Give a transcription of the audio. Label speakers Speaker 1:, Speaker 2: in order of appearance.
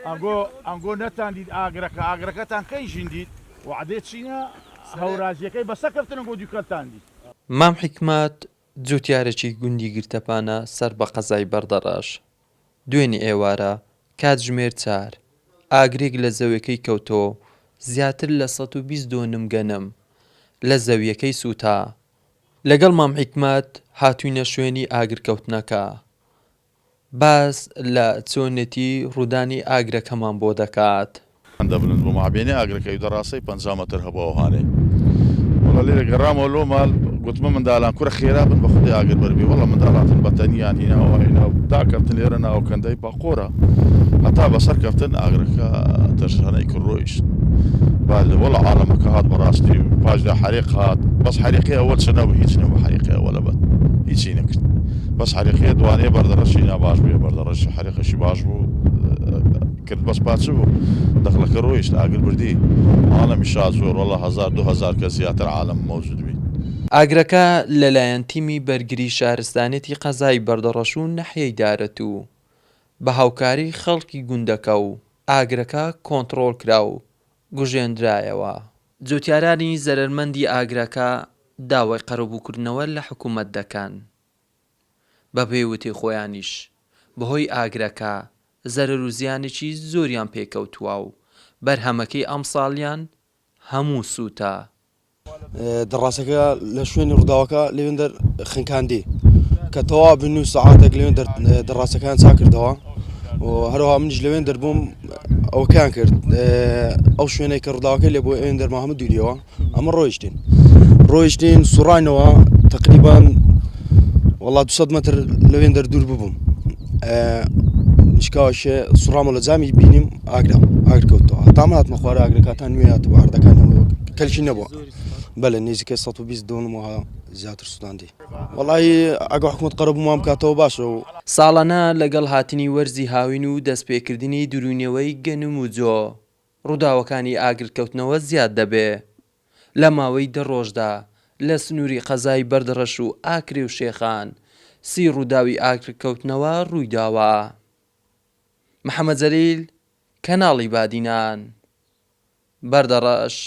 Speaker 1: ئەنگۆ ئەنگۆ نەتان دیت ئاگرەکە ئاگرەکەتان کەی ژین دیت وەعدێ چینە هەورازیەکەی بەسە کەفتن ئەنگۆ دوکەلتان دیت.
Speaker 2: مام حیکمەت جوتیارێکی گوندی گرتەپانە سەر بە قەزای بەردەڕەش، دوێنێ ئێوارە کاتژمێر چار ئاگرێک لە زەویەکەی کەوتەوە و زیاتر لە 120 دۆنم گەنم لە زەویەکەی سووتا. لەگەڵ مام حیکمەت هاتووینە شوێنی ئاگرکەوتنەکە، باس لە چۆنێتی ڕوودانی ئاگرەکەمان بۆ دەکات.
Speaker 3: هەندە بلند بوو مابێنێ ئاگرەکەی و دەڕاسەی 50 مەتر هەبوو ئەو هانێ وەڵا لێرە گەڕامەوە لۆ ماڵ گوتمە مندالان کورە خێرا بن بە خودی ئاگر بەربێ وەڵا منداڵاتن بەتەنیان هینا و هینا و داکەفتن لێرە ناو کەندەی پاقۆرە هەتا بەسەر کەفتن ئاگرەکە تەشەنەی کرد ڕۆیشت بعد وەڵا عالەمەکە هات بەڕاستی و پاشدا حەریق هات بەس حەریقی ئەوەل چ نەبوو هیچ نەبوو حەریقی ئەوەلە بەت هیچی نەکرد بەس حەریقی دوانەیە بەردەڕەشی ناباش بوو بەردەڕەشی حەریقەشی باش بوو کرد بەس پاچ بوو دەخلەکە ڕۆیشت ئاگر بردی عالەمی شا زۆر وەڵا هەزار 2000 کەس زیاتر عالەم مەوجود بی.
Speaker 2: ئاگرەکە لەلایەن تیمی بەرگری شارستانیەتی قەزای بەردەڕەش و نەحیەی دارەتوو بە هاوکاری خەڵکی گوندەکە و ئاگرەکە کۆنتڕۆڵکرا و گوژێندرایەوە. جوتیارانی زەرەرمەندی ئاگرەکە داوای قەرەبووکردنەوە لە حکومەت دەکەن. بەپێی وتەی خۆیانیش بەهۆی ئاگرەکە زەرەر و زیانێکی زۆریان پێکەوتووە و بەرهەمەکەی ئەمساڵیان هەموو سووتا.
Speaker 4: دەڕاسەکە لە شوێنی ڕووداوەکە لەوێندەر خنکاندی کە تەواو بن و سەعاتێک لەوێن دەڕاستەکان چاکردەوە و هەروەها منیش لەوێن دەربووم ئەوکان کرد ئەو شوێنێک کە ڕووداوەکە لێ بۆ ئەوێن دەرما هەموو دووریەوە ئەمە ڕۆیشتین ڕۆیشتین سوڕانەوە تقریبان وڵا 200 متر لەوێن دەر دوور ببووم نشکاوەشێ سوڕامە لە جامی بینیم ئاگرام ئاگر کەوتەوە هەتا من هاتمە خوارە ئاگرەکاتان نوێ هاتبوو ئاردەکان هەموو کەلکی نەبوو بەلێ نزیکەی 120 دۆنم وها زیاتر سوتاندی وەڵی ئەگە حکومت قەرەبوومان بکاتەوە باشە و
Speaker 2: ساڵانە لەگەڵ هاتنی وەرزی هاوین و دەستپێکردنی دروینەوەی گەنم و جۆ، ڕووداوەکانی ئاگرکەوتنەوە زیاد دەبێ. لە ماوەی دە ڕۆژدا لە سنووری قەزای بەردڕەش و ئاکرێ و شێخان سی ڕووداوی ئاگرکەوتنەوە ڕوویداوە. محەمەد جەلیل، کەناڵی بادینان، بەردەڕەش.